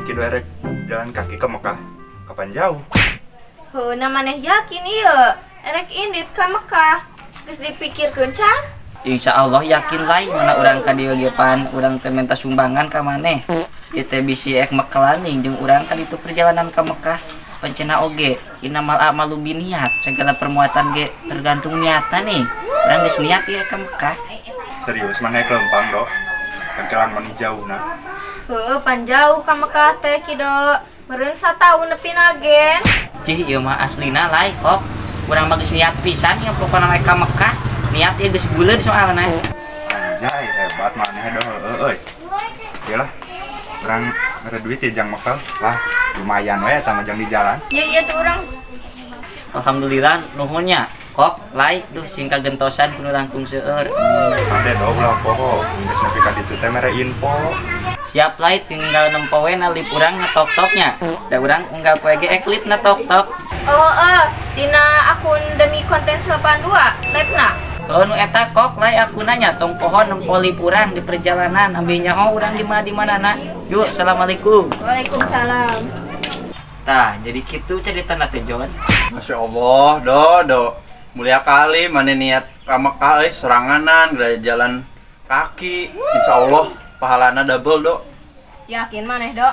Kido erek jalan kaki ke Mekah? Kapan jauh? Heuh, na maneh yakin ieu erek indit ka Mekah. Geus dipikirkeun can? Insya Allah yakin lain mana urang ka dieu ge pan urang teh minta sumbangan ka maneh. Ieu teh bisi ek mekelan nih jeung urang ka ditu perjalanan ka Mekah. Pancena oge innamal a'malu binniyat, segala perbuatan ge tergantung niatna nih. Urang geus niat ieu ka Mekah. Serius maneh kelempang do? Sangkelan mani jauhna. Heuh, pan jauh ka Mekah teh Kido. Meureun sataun nepi nagen. Cih ieu mah aslina lain kok. Urang mah geus niat pisan nya pokona mah ka Mekah. Niat ieu geus buleud soalna. Anjay, hebat maneh do heueuh euy. Ieu lah. Urang mere duit ya jang Mekah. Lah, lumayan we eta mah jang di jalan. Iya iya tuh urang. Alhamdulillah nuhun nya. Kok lai duh sing kagentosan kudu langkung seueur. Ade do ulah poho, geus nepi ka ditu teh mere info. Siap lai tinggal nempo we na lip urang ngetok-toknya. Da urang unggal poe ge ek lip na tok-tok. Oh dina akun demi konten 82 live-na. Heuh nu eta kok lai akunna nya tong poho nempo lip urang di perjalanan ambil nyaho urang di mana-mana. Yuk, assalamualaikum. Waalaikumsalam. Tah, jadi kitu caritana teh Jon. Masya Allah, do do. Mulia kali mana niat ka Mekah euy soranganan gara jalan kaki. Insya Allah pahalana double do. Yakin maneh do?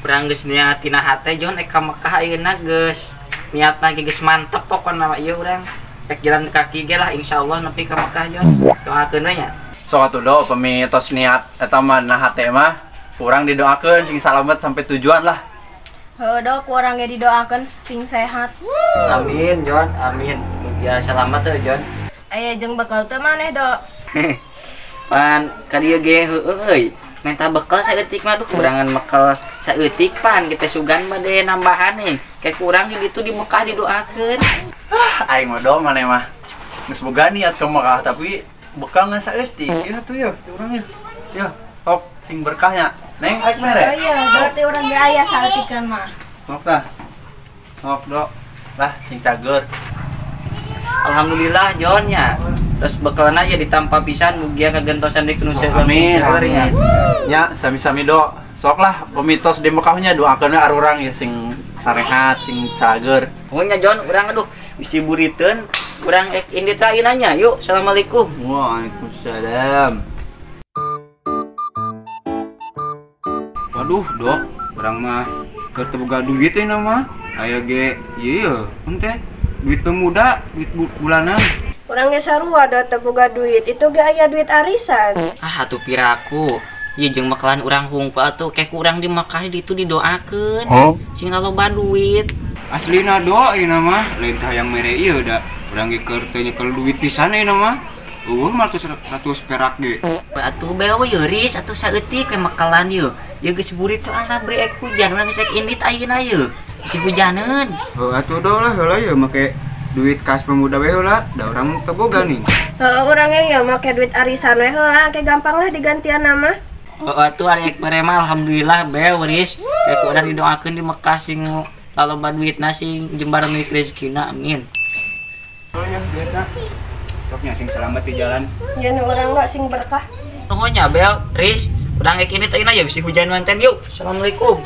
Urang geus niat tina hate Jon ek ka Mekah ayeuna geus. Niatna ge geus mantep pokona mah ieu urang. Ek jalan kaki ge lah insyaallah nepi ka Mekah Jon. Doakeun we nya. Sok atuh do pemi tos niat eta mah na hate mah urang didoakeun sing salamet sampai tujuan lah. Heuh do ku urang ge didoakeun sing sehat. Amin Jon, amin. Ya selamat tuh Jon. Aya jeung bekal teu maneh do. Pan ka dieu ge heueuh euy. Menta bekal saeutik mah duh kurangan bekal saeutik pan kita sugan mah deh nambahan nih. Kayak kurang di ditu di Mekah didoakeun. Aing mah do maneh mah. Geus boga niat ke Mekah tapi bekal ngan saeutik. Ieu tuh ya, urang ya. Ya, sok sing berkahnya. Neng aik mere. Oh iya, berarti urang ge aya saeutikan mah. Sok tah. Sok do. Lah sing cager. Alhamdulillah Jon nya. Terus bekalna ya ditampa pisan mugia kagentosan di kenu amin. Amin. Nya sami-sami do. Sok lah pemitos di Mekahnya doakeun we arurang ya sing sarehat, sing cager. Nuhun nya Jon, urang aduh bisi buriteun, urang ek indit ayeuna nya. Yuk, assalamualaikum. Waalaikumsalam. Waduh, Dok, urang mah keur teu boga duit ayeuna mah. Aya ge ieu teh duit pemuda, duit bulanan. Urang ge sarua da teu boga duit, itu ge aya duit arisan. Ah, atuh piraku. Ieu jeung mekelan urang hungkul atuh kek urang di Mekah ditu didoakeun. Sing loba duit. Aslina do ayeuna mah, lain teh hayang mere ieu da. Urang ge keur teu nyekel duit pisan ayeuna mah. Eueuh mah 100 perak ge. Atuh bae we ris atuh saeutik we mekelan ieu. Ieu geus burit soalna bre ek hujan urang geus ek indit ayeuna ieu. Bisi hujaneun. Heuh atuh do lah heula ieu make duit kas pemuda we heula, da urang teu boga nih. Heuh urang ge ya make duit arisan we heula, ke gampang lah digantian mah. Heuh atuh ari ek mere mah alhamdulillah bae ris. Kayak urang didoakeun di Mekah sing laloba duitna sing jembar milik rezekina amin. Oh ya duitna. Sok nya sing selamat di jalan. Ya nu urang lo sing berkah. Nuhun nya Bel, Riz, urang ek ini teh ya bisi hujan manten yuk. Assalamualaikum.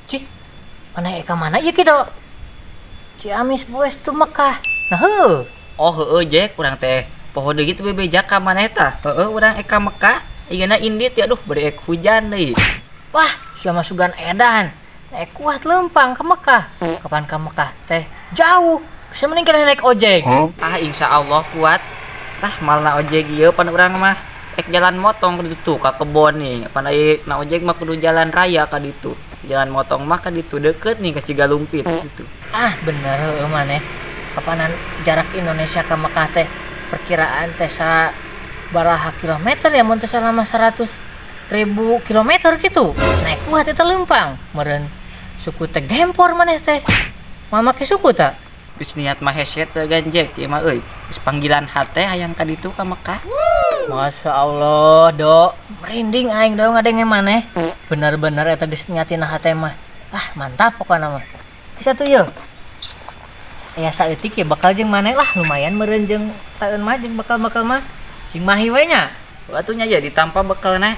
Cik, mana eka mana ieu Kido? Ciamis boes tu Mekah. Nah heuh. Oh heueuh Jack, urang teh poho deui teu bebeja ka maneh tah. Heueuh urang eka Mekah, ieuna indit ya aduh bari ek hujan deui. Wah, sia mah sugan edan. Naik kuat lempang ke Mekah. Kapan ke Mekah teh? Jauh. Sia mending kena naik ojek. Huh? Ah insya Allah kuat. Tah malna ojek ieu pan urang mah ek jalan motong kudu ditu ka kebon nih. Pan ai na ojek mah kudu jalan raya ka ditu. Jalan motong mah ka ditu deket nih ke Cigalumpit gitu. Ah bener heueuh maneh. Kapanan jarak Indonesia ke Mekah teh perkiraan teh sabaraha kilometer ya mun teh selama 100.000 kilometer gitu. Naik kuat eta leumpang. Meureun suku teh gempor maneh teh. Mama ke suku ta? Geus niat mah hese teh ganjek ieu mah euy. Geus panggilan hate hayang ka ditu ka Mekah. Masya Allah, Dok. Merinding aing dong ngadenge maneh. Bener-bener eta geus nyatina hate mah. Ah, mantap pokona mah. Bisa tuh yeuh. Aya saeutik ya bakal jeung maneh lah lumayan meureun jeung taeun mah jeung bakal-bakal mah. Sing mahi we nya. Atuh nya ya ditampa bekalna.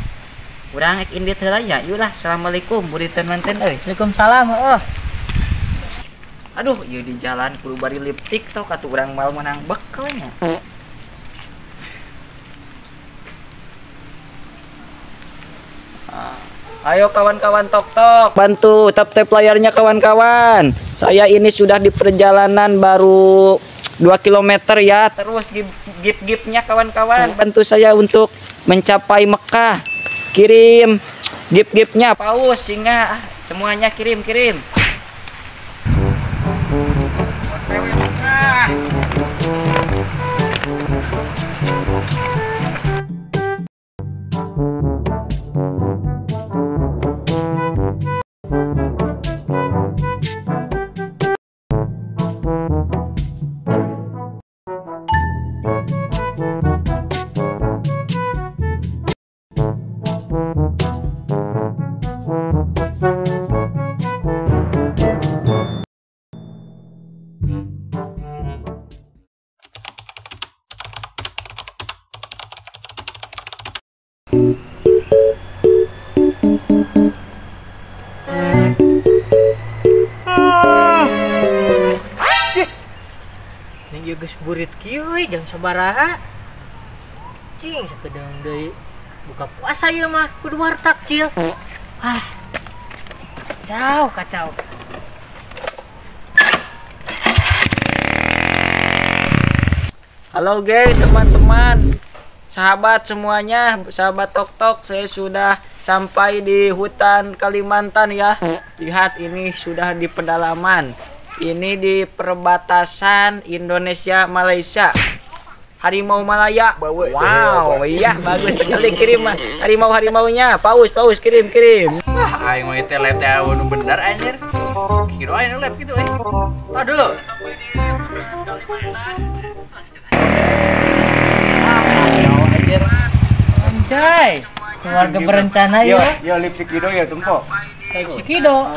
Urang ek indit heula nya. Yeuh lah, assalamualaikum buriteun manten euy. Waalaikumsalam, heuh. Aduh, ieu di jalan kudu bari lip TikTok atuh urang mal menang bekalnya. Ayo kawan-kawan tok-tok, bantu tap-tap layarnya kawan-kawan. Saya ini sudah di perjalanan baru 2 km ya. Terus gip-gipnya kawan-kawan, bantu saya untuk mencapai Mekah. Kirim gip-gipnya, paus, singa, semuanya kirim-kirim. Ning ieu geus burit kieu euy jam sabaraha? Cing sakedeung deui buka puasa ieu mah kudu war takjil. Ah. Kacau, kacau. Halo guys, teman-teman, sahabat semuanya, sahabat Tok Tok, saya sudah sampai di hutan Kalimantan ya. Lihat ini sudah di pedalaman. Ini di perbatasan Indonesia Malaysia. Harimau Malaya. Wow, iya bagus sekali kirim harimau-harimaunya. Paus, paus kirim, kirim. Wah, aing mah teh lab teh anu bener anjir. Kira aing lab gitu euy. Tah dulu. Anjay, keluarga berencana ya. Ya lip sikido ya tempo. Lip sikido.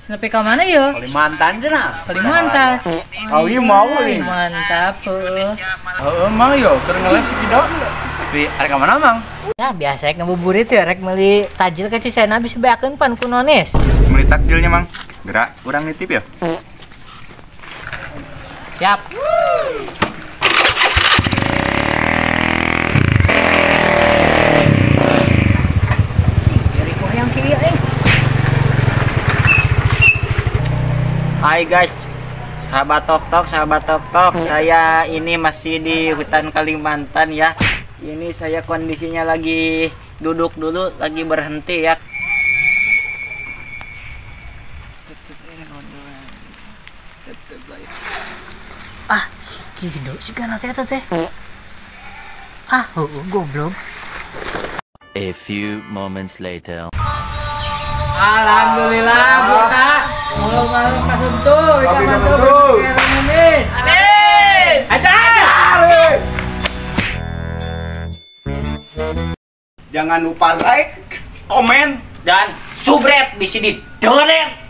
Sampai ke mana ya? Kalimantan cenah. Kalimantan. Oh iya mau ini. Mantap. Heeh, mang yo keur nge-live sikido. Tapi arek ka mana mang? Ya biasa ngabuburit ya rek meuli tajil ke Cisena bisa beakeun pan ku nonis. Meuli takjilnya mang. Gerak urang nitip ya. Siap. Hai guys, sahabat Tok Tok, sahabat Tok Tok, saya ini masih di hutan Kalimantan ya. Ini saya kondisinya lagi duduk dulu, lagi berhenti ya. Ah, si Kido, si Gana teh teh. Ah, goblok. A few moments later. Alhamdulillah, buka. Malu-malu kasuntu, ikan mantu, amin. Amin. Ajar. Jangan lupa like, komen, dan subscribe di sini. Donet.